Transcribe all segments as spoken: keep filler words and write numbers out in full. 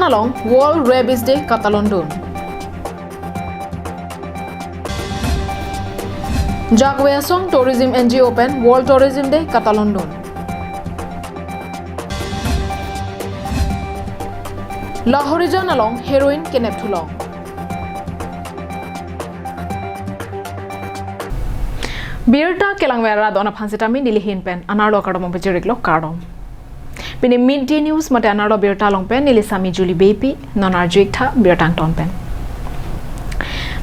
Along World Rabies Day katalondun. Jakve Asong Tourism N G O pen World Tourism Day katalondun. Lahorijan along heroin kenep thulong. Birta kelangver arat do-an aphan sitame neli hin pen anerlo kardom pajir-iklo, kardom. Pini Mid Day News mate anerlo birta along pen neli Sami Julie Beypi, non arju-ik tha birta angton pen.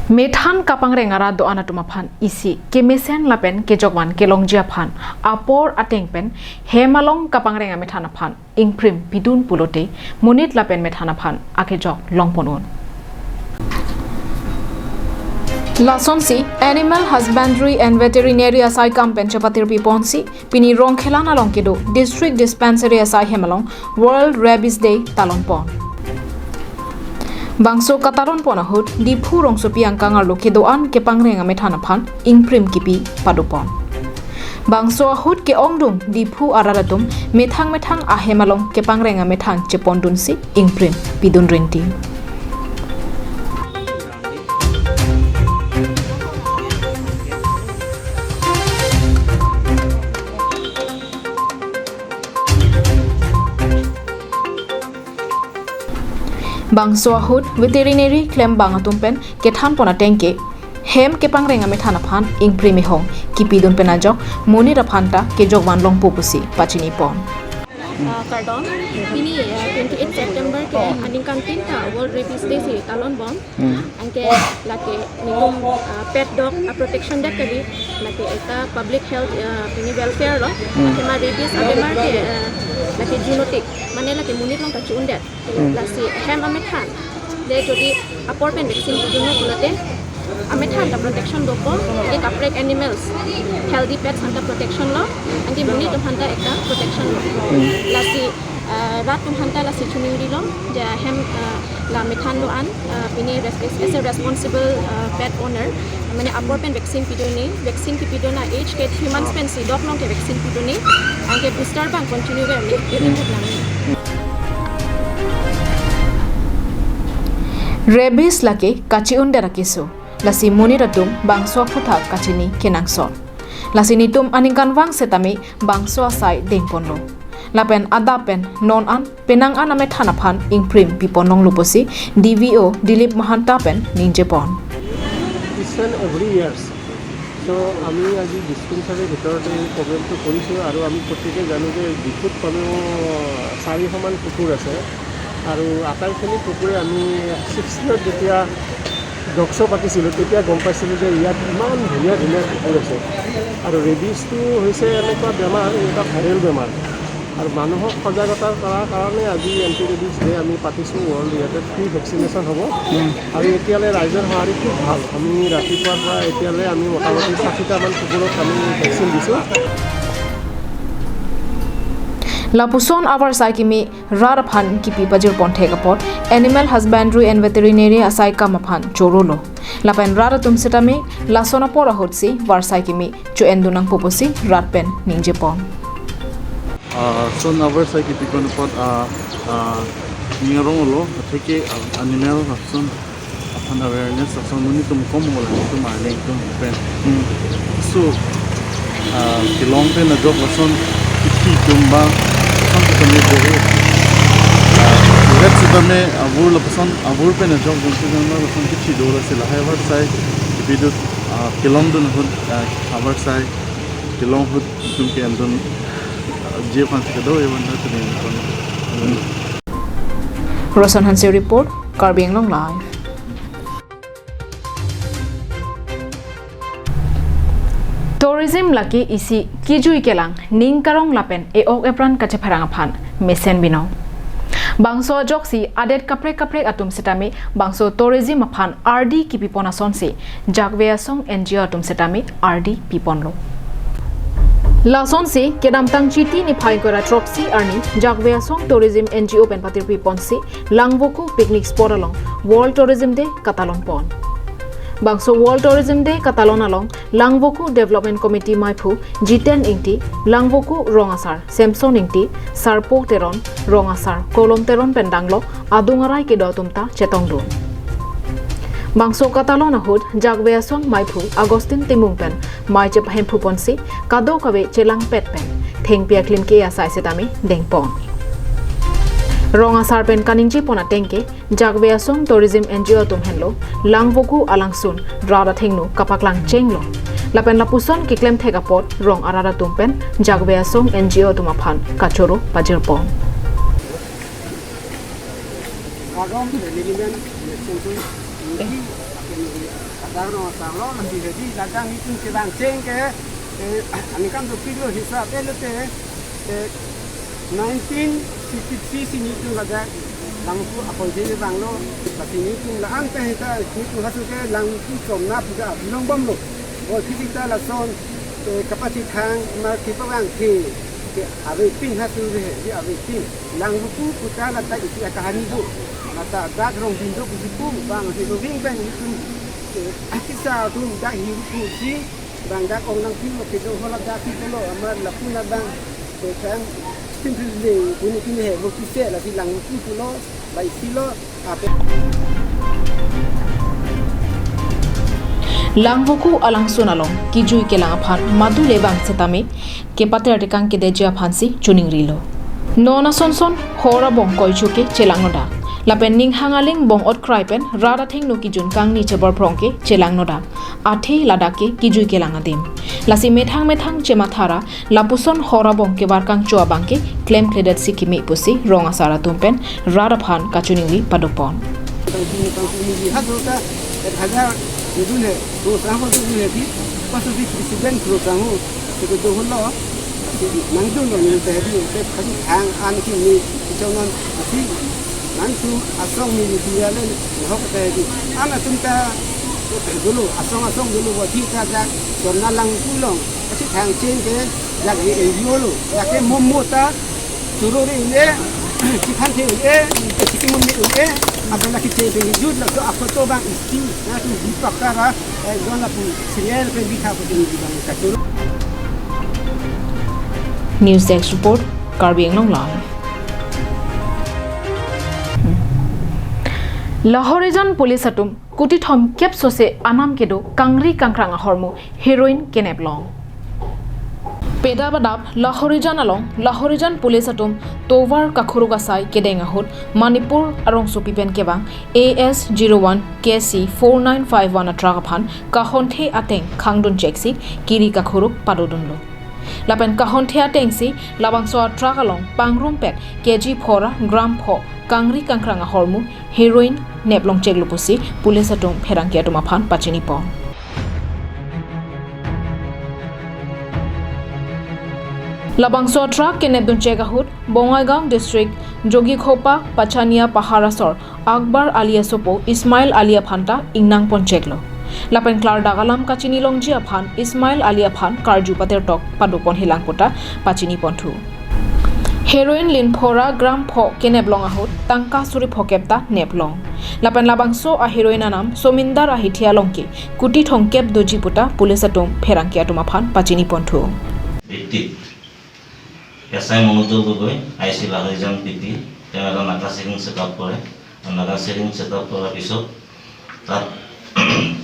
Methan kapangreng arat do-an atum aphan isi kemesen lapen kejokvan kelongji aphan apor ateng pen hem along kapangreng amethan aphan ingprim pidun pulote monit lapen methan aphan akejok longpon un. Lasonsi Animal Husbandry and Veterinary asaikam pen chepatirpi ponsi pini Rongkhelan along kedo District Dispensary asai hem along World Rabies Day talonpon. Bangso katalonpon ahut Diphu rongsopi angkang arlo kedo-an kepangreng amethan aphan ingprim kipi padopon. Bangso ahut ke-ongdung Diphu arat atum methang methang ahem along kepangreng amethan chepondunsi ingprim pidun rinti. Bangso ahut veterinary klembang atum pen kethanpon ateng ke hem kepangreng amethan aphan ingprim ehong kipidun pen ajok monit aphan ta kejokvan longpo pusi pachinipon. Ah, kardom, pini, ah, twenty-eight September ke aningkantin ta World Rabies Day si talonbom. Hmm. Anke lake nelitum, ah, pet dog, ah, protection det kali, lake ekta public health, ah, pini welfare lo. Hmm. Anke ma rabies abemar ke, ah, lake zoonotic, mane lake monit along ta che-un det. Hmm. Lasi hem amethan le jodi apor pen vaccine pidunlo pulote amethan ta protection dopo, anke kaprek animals, healthy pets aphan ta protection lo, anke monit atum aphan ta ekta protection lo. Hmm. Lasi, ah, rat atum aphan ta lasi chiningrilo, je hem, ah, la methan do-an, ah, pini res-, as a responsible, ah, pet owner, mane apor pen vaccine pidunji, vaccine kipidun a-age ke three months pensi dog along ke vaccine pidunji, anke booster abang continue verji, pidun thek nangji. Rabies lake kache-un det akeso, lasi monit atum bangso aphuthak kachini kenangsot. Lasi nelitum aningkanvang setame bangso asai dengponlo. Lapen adap pen non an penang an amethan aphan ingprim pipon longlo pusi D V O Dilip Mahanta pen ningjepon. It's an every years. So আমি আজি ডিছপেনচাৰীৰ ভিতৰতে এই প্ৰগ্ৰেমটো কৰিছোঁ আৰু আমি প্ৰত্যেকে জানো যে ডিফুত কমেও চাৰিশমান কুকুৰ আছে আৰু আটাইখিনি কুকুৰে আমি ছিক্সটিনত যেতিয়া ডগ শ্ব' পাতিছিলোঁ তেতিয়া গম পাইছিলোঁ যে ইয়াত ইমান ধুনীয়া ধুনীয়া কুকুৰ আছে। আৰু ৰেবিজটো হৈছে এনেকুৱা বেমাৰ, এটা ভাইৰেল বেমাৰ। আৰু মানুহক সজাগতা কৰাৰ কাৰণে আজি এণ্টি ৰেবিজ ডে আমি পাতিছোঁ। ৱৰ্ল্ড ইয়াতে ফ্ৰী ভেকচিনেশ্যন হ'ব। উম। আৰু এতিয়ালৈ ৰাইজৰ সঁহাৰি খুব ভাল। আমি ৰাতিপুৱাৰ পৰা এতিয়ালৈ আমি মোটামুটি ষাঠিটামান কুকুৰক আমি ভেকচিন দিছোঁ। Lapuson avarsai kimi rat aphan kipi pajirpon thek apot Animal Husbandry and Veterinary asaikam aphan chorolo. Lapen rat atum setame lason apor ahutsi varsai kimi cho-endun nangpo pusi rat pen ningjepon. Ah, lason avarsai kipipon apot, ah, ah, ning arong-olo, atheke, ah, animal lason aphan awareness, lason monit atum kom-olo, atum arleng atum pen. Hmm. So, ah, kelong pen ajok lason kithi atum abang, lason atum ni jere. Ah, rat setame avur lapuson, avur pen ajok jongsi jongma lason kithi do lasi lahai avarsai, kipidun, ah, kelongdun ahut, ah, avarsai, kelong ahut atum ke-endun, ah, je aphan si kedo, evan ta tumi endun. Roson Hanse report, Karbi Anglong Live. Tourism lake isi kejui kelang, ning karong lapen e-ok epran kachepherang aphan mesen binong. Bangso ajoksi adet kaprek kaprek atum setame bangso tourism aphan ardi kipipon asonsi Jakve Asong N G O atum setame ardi piponlo. Lasonsi kedamtang Chiti niphai ingkoi ra throksi arni Jakve Asong Tourism N G O pen patirpiponsi Langvoku picnic spot along World Tourism Day katalonpon. Bangso World Tourism Day katalon along Langvoku Development Committee maiphu Jiten Ingti, Langvoku Rong Asar Samson Ingti, Sarpo Teron, Rong Asar Kolom Teron pen danglo adung arai kedo atum ta chetongdun. Bangso katalon ahut Jakve Asong maiphu Augustine Timung pen mei chepahemphu ponsi kadokave chelangpet pen thengpi aklim ke-e asai setame dengpon. Rong Asar pen kaningje pon ateng ke Jakve Asong Tourism N G O atum henlo Langvoku alangsun rat athengno kapaklang chenglo. Lapen lapuson keklem thek apot rong arat atum pen Jakve Asong N G O atum aphan kachoro pajirpon. Kagom, Delhi men, election tu, ini, akan ini, kadang orang salah, nanti jadi, kadang itu kebang cheng ke, eh, ani kan tu kilo hisab, eh, lote, eh, nineteen fifty-three si nineteen ladak, Langvoku apon sini banglo, pasi nineteen la-an teh hita, nineteen hasu ke Langvoku somna puja bilong bomlo. Oh, kita lason, eh, kapasi thang, ma kita bang ke, ke ave pin hasu deh, di ave pin. Langvoku puta lata isi akahani do. Lata dak rong bindo kusipu, bang si roving bang itu, eh, akisa tu dak hiru kusi, bang dak ong nang pin lo kedo hola dak itu lo, amar lapuna bang, eh, kan, simply le, buni kini he, lo kise, lasi Langvoku pulo, bai silo, ape. Langvoku alangsun along, kijui kelang aphan, madu le bang setame, kepater tekang kedeji aphansi chuningrilo. Non asonson hor abong koicho ke chelangnodak. Lapen ninghang aling bong-ot krai pen rat athengno kijun kangni cheborprong ke chelangnodak. Athe ladak ke kijui kelang adim. Lasi methang methang chemathara lapuson hor abong kebar kangcho abang ke klemkledet si kimi pusi rong asar atum pen rat aphan kachiningri padopon. Tangki, tangki ni di hak lo ta, ek hajar dun he, dua tahun dun he di, pas di presiden dua tahun, sebetul lo, si nang dun lo ni tadi, te kan hang an ki ni, ichong non, si nang tu asong ni ni dia le, hok tadi, an atum ta dulu, asong asong dulu, wati ta jak, jorna Langvoku along, si thang cheng ke, jak di N G O lo, jak ke momo ta, Suru ri le, kipan the le, kitimon le, abang laki che le jut la so akoto bang isti, na tu di pakara, eh, zona pu serial pen bitha pu tini bang kachuru. News Desk Report, Karbi Anglong Live. Lahorijan Police atum kuti thomkep sose anam kedo kangri kangkrang ahormu heroin keneplong. Peda padap Lahorijan along, Lahorijan Police atum tovar kakhuruk asai kedeng ahut Manipur arongsopi pen kevang A S zero one K C four nine five one atruck aphan kahonthe ateng khangdun cheksi kiri kakhuruk padodunlo. Lapen kahonthe atengsi labangso atruck along pangrumpet K G phora gram pho kangri kangkrang ahormu heroin neplong cheklo pusi police atum pherangke atum aphan pachinipon. Labangso atruck kenepdun chek ahut Bongaigaon District Jogikhopa Pachania Pahar asor Akbar Ali asopo Ismail Ali aphan ta ingnangpon cheklo. Lapen klardak alam kachinilongji aphan Ismail Ali aphan karju patertok padopon helang puta pachinipon thu. Heroin lin phora gram pho keneplong ahut tangka suri phokep ta neplong. Lapen labangso a heroin anam Somindar ahithi along ke kuti thomkep doji puta police atum pherangke atum aphan pachinipon thu. ভিত্তিত S I Manoj Gogoi, I C Lahorijan P P, তেওঁ এটা নাকা checking checkup কৰে। আৰু নাকা checking checkup কৰাৰ পিছত তাত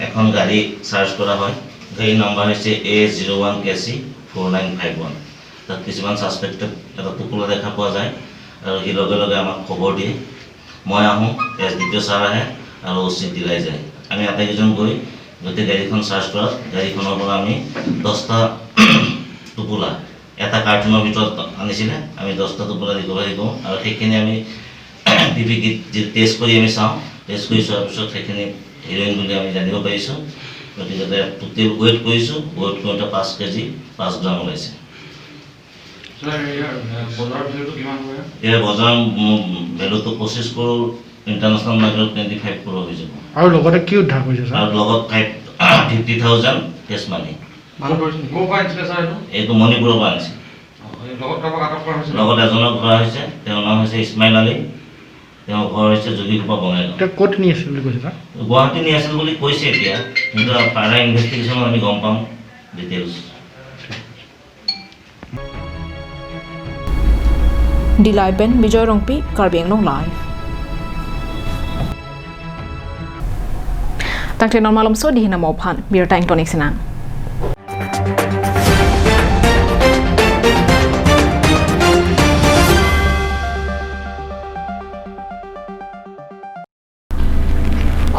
এখন গাড়ী চাৰ্চ কৰা হয়। গাড়ীৰ নাম্বাৰ হৈছে এ জিৰ' ওৱান কে চি ফ'ৰ নাইন ফাইভ ওৱান। তাত কিছুমান ছাছপেক্টেড এটা টোপোলা দেখা পোৱা যায় আৰু সি লগে লগে আমাক খবৰ দিয়ে। মই আহোঁ, এছ ডি পি অ' ছাৰ আহে আৰু অ' চি ডিলাই যায়। আমি আটাইকেইজন গৈ গোটেই গাড়ীখন চাৰ্চ কৰাত গাড়ীখনৰ পৰা আমি দহটা টোপোলা এটা কাৰ্টুনৰ ভিতৰত আনিছিলে। আমি দহটা টোপোলা ৰিকভাৰী কৰোঁ আৰু সেইখিনি আমি পি পি কিট যি টেষ্ট কৰি আমি চাওঁ। টেষ্ট কৰি চোৱাৰ পিছত সেইখিনি হিৰইন বুলি আমি জানিব পাৰিছোঁ। গতিকে টোটেল ৱেইট কৰিছোঁ, ৱেইট কৰোঁতে পাঁচ কেজি পাঁচ গ্ৰাম ওলাইছে। ছাৰ, ইয়াৰ, এ, বজাৰ ভেলুটো কিমান হয়? ইয়াৰ বজাৰ, উম, ভেলুটো পঁচিছ কৰোৰ, ইণ্টাৰনেশ্যনেল মাৰ্কেটত টুৱেণ্টি ফাইভ কৰোৰ হৈ যাব। আৰু লগতে কি উদ্ধাৰ কৰিছে, ছাৰ? আৰু লগত ফাইভ, ফিফটি থাউজেণ্ড কেছ মানি। ক'ৰ পৰা আনিছিলে, ছাৰ, এইটো? এইটো মণিপুৰৰ পৰা আনিছে। অ, এই লগত কাৰোবাক আটক কৰা হৈছে? লগত এজনক ধৰা হৈছে, তেওঁৰ নাম হৈছে ইছমাইল আলী। তেওঁৰ ঘৰ হৈছে যোগীঘোপা বঙাইগাঁও। তেওঁ ক'ত নি আছিল বুলি কৈছে, ছাৰ? গুৱাহাটী নি আছিল বুলি কৈছে এতিয়া, কিন্তু ফাৰ্ডাৰ ইনভেষ্টিগেশ্যনত আমি গম পাম details. Dillai pen Bijoy Rongpi, Karbi Anglong Live. Tangte non malomso dei hinam aphan birta ingtonik sinang.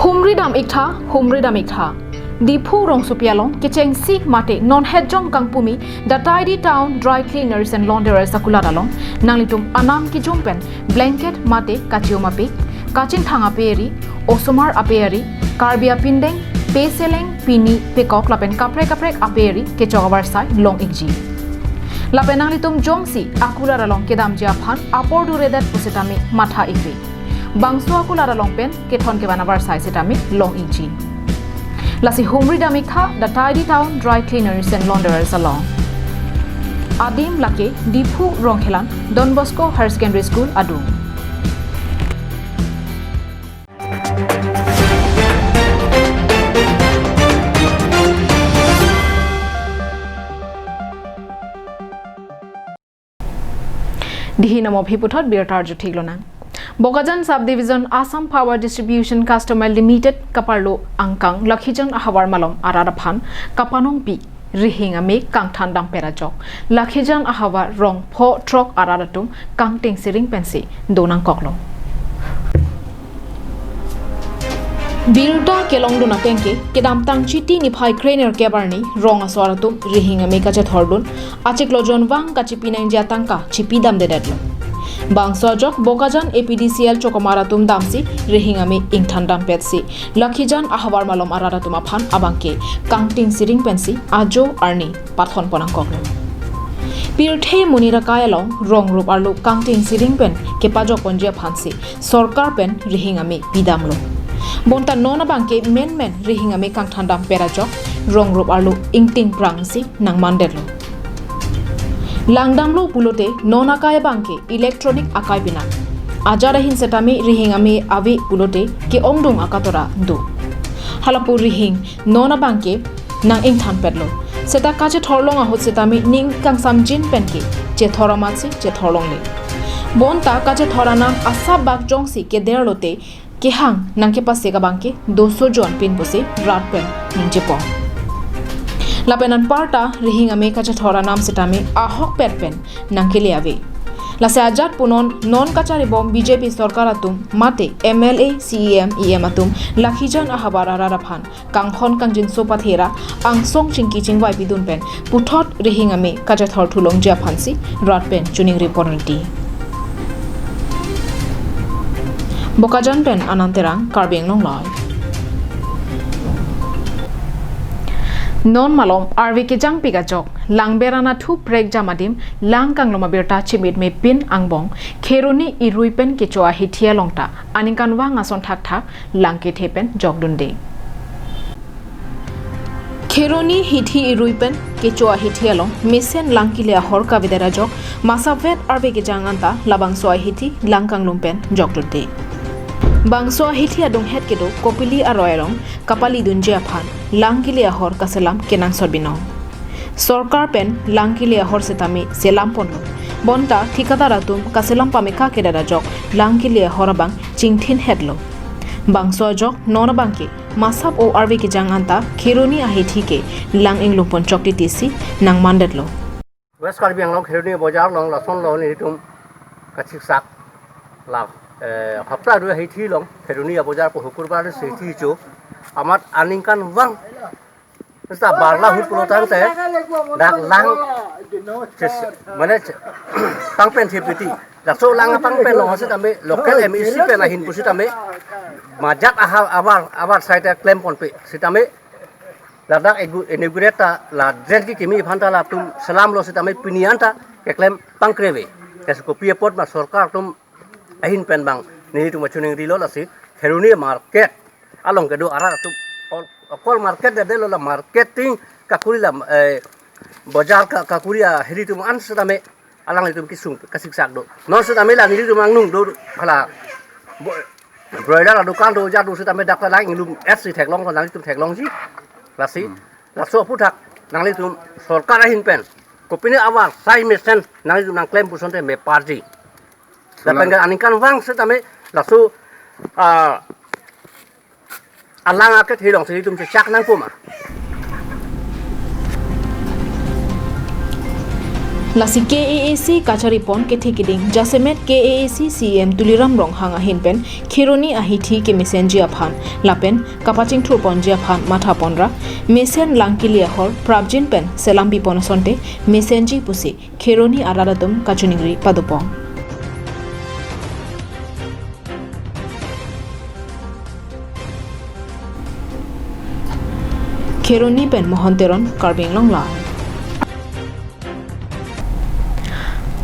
Humri dam-iktha, humri dam-iktha. Diphu rongsopi along kechengsi mate non hetjong kangpumi Dataidi Town Dry Cleaners and Launderers akulat along nanglitum anam kijum pen blanket mate kachium apik, kachinthang aperi, osomar aperi, Karbi apindeng, peseleng, pini, pekok lapen kaprek kaprek aperi kechok avarsai long-ikji. Lapen nanglitum jongsi akulat along kedamji aphan apor duredet pusitame matha-ikri. Bangso akulat along pen kethon kevan avarsai sitame long-ikji. Lasi humri dam-iktha Dataidi Town Dry Cleaners and Launderers along. Adim lake Diphu Rongkhelan Don Bosco Higher Secondary School adung. Dei hinam aphi puthot birta arju thik lonang. Bokajan Subdivision Assam Power Distribution Customer Limited kaparlo angkang Lakhijan ahavar malom arat aphan kapanongpi rihing ame kangthan dampet ajok Lakhijan ahavar rong pho throk arat atum kangting siring pensi do nangkoklo. Birta kelongdun ateng ke kedamtang Chiti niphai krenerkep arni rong asor atum rihing ame kachethordun achiklo jonvang kachipi nangji atangka chipi damdedetlo. Bangso ajok Bokajan A P D C L chokomar atum damsi rihing ame ingthan dampetsi Lakhijan ahavar malom arat atum aphan abangke kangting siring pensi ajo arni pathon pon nangkoklo. Pirthe monit akai along rong rup arlo kangting siring pen kepajok ponji aphansi sorkar pen rihing ame pidamlo. Bonta non abangke menmen rihing ame kangthan dampet ajok rong rup arlo ingting prangsi nangmandetlo. Langdamlo pulote non akai abangke electronic akai pinak. Ajat ahin setame rihing ame ave pulote ke-ongdung akatora do. Halapu rihing non abangke nang-ingthanpetlo. Seta kachethorlong ahut setame ning kangsamjin penke chethor amatsi chethorlongle. Bonta kachethor anam asap bak jongsi kederlote kehang nangkepasek abangke doso jon pin pusi rat pen ningjepo. Lapen anparta rihing ame kachethor anam setame ahokpet pen nangkele ave. Lasi ajat punon non kacharibom B J P sorkar atum mate M L A, C E M, E M atum Lakhijan ahavar arat aphan kanghon kangjinso pathera angsong chingki chingvai pidun pen puthot rihing ame kachethor thulongji aphansi rat pen choningri pon riti. Bokajan pen Anand Terang, Karbi Anglong Live. Non malom arve kejangpik ajok Langber anathu prekjam adim lang kanglom abirta chimit mepin angbong Kheroni irui pen kecho ahithi along ta aningkanvang ason thakthak lang kethe pen jokdunde. Kheroni hithi irui pen kecho ahithi along mesen lang kele ahor kavedet ajok masavet arve kejang anta labangso ahithi lang kanglom pen jokdunde. Bangso ahithi adunghet kedo kopili aroi along kapalidunji aphan lang kele ahor kaselam kenangsot binong. Sorkar pen lang kele ahor setame selam ponlo. Bonta thikadar atum kaselam pameka kedat ajok lang kele ahor abang chingthin hetlo. Bangso ajok non abangke masap o arve kejang anta Kheroni ahithi ke lang inglum pon chok titisi nangmandetlo. West Karbi Anglong Kheroni abojar along lasonlo nelitum kachiksak la, eh, hapta dua hithi along Kheroni abojar pu hukurbar hithi cho amat aningkanvang seta barla ahut pulo tangte dak lang ches-, mane che-, pangpen thepiti. Dak so lang pangpen long setame local M A C pen ahin pusitame majat aha abar, abar side klem ponpe. Setame ladak egu-, inaugurate ta la drain kekimi aphan ta latum selamlo setame pini anta keklem pangkreve. Tes kopi apot ma sorkar atum ahin pen bang nelitum achuning rilo lasi Kheroni market along kedo arat atum ol-, okol market de delo la marketing kakuri la, eh, bojar ka-, kakuri ahiri atum an setame alanglitum kesung kasiksak do. Non setame la nelitum angnung do hala Bo-, broiler adukan do ja do sitame dak ta lang inglum S C theklong ko nanglitum theklongji. Lasi, laso aphuthak nanglitum sorkar ahin pen kopine avarsai mesen nanglitum nangklem pu asonte meparji. Lapen ke aningkanvang sitame laso, ah, alang akethe alongsi ilitum chechak nangpo ma. Lasi K A A C kacharipon kethe keding jasemet K A A C C E M Tuliram Ronghang ahin pen Kheroni ahithi kemesenji aphan lapen kapachingthurponji aphan mathaponra mesen lang kili ahor prapjin pen selam pipon asonte mesenji pusi Kheroni arat atum kachiningri padopon. Kheroni pen Mohon Teron, Karbi Anglong Live.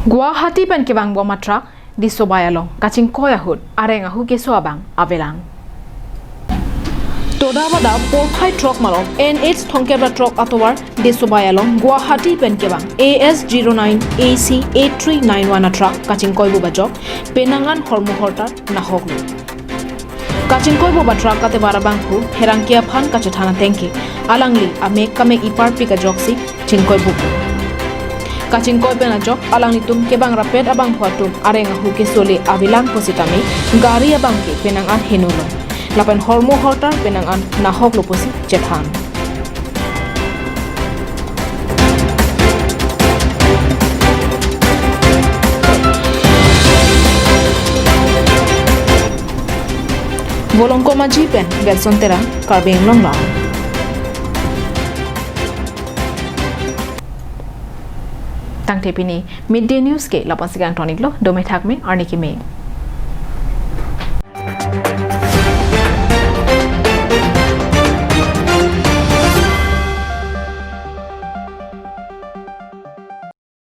Guwahati pen kevangbom atruck Disobai along kachingkoi ahut areng ahu keso abang avelang. Toda bada porphai throk malom N H thomkep ra throk atovar Disobai along Guwahati pen kevang A S zero nine A C eight three nine one atruck kachingkoibup ajok penang an hormu hortar nahoklo. Kachingkoibup atruck katevar abangphu pherangke aphan kachethan atengke alangli amek kamek iparpik ajoksi chingkoibup. Kachingkoi pen ajok alanglitum kevang rapet abangphu atum areng ahu keso le avelang pusitame gari abangke penang an henulo. Lapen hormu hortar penang an nahoklo pusi chethan. Volongkom Aji pen Gelson Terang, Karbi Anglong Live. Tangte pini Midday News ke lapu-an si kangton-iklo, dome thakme, arni keme.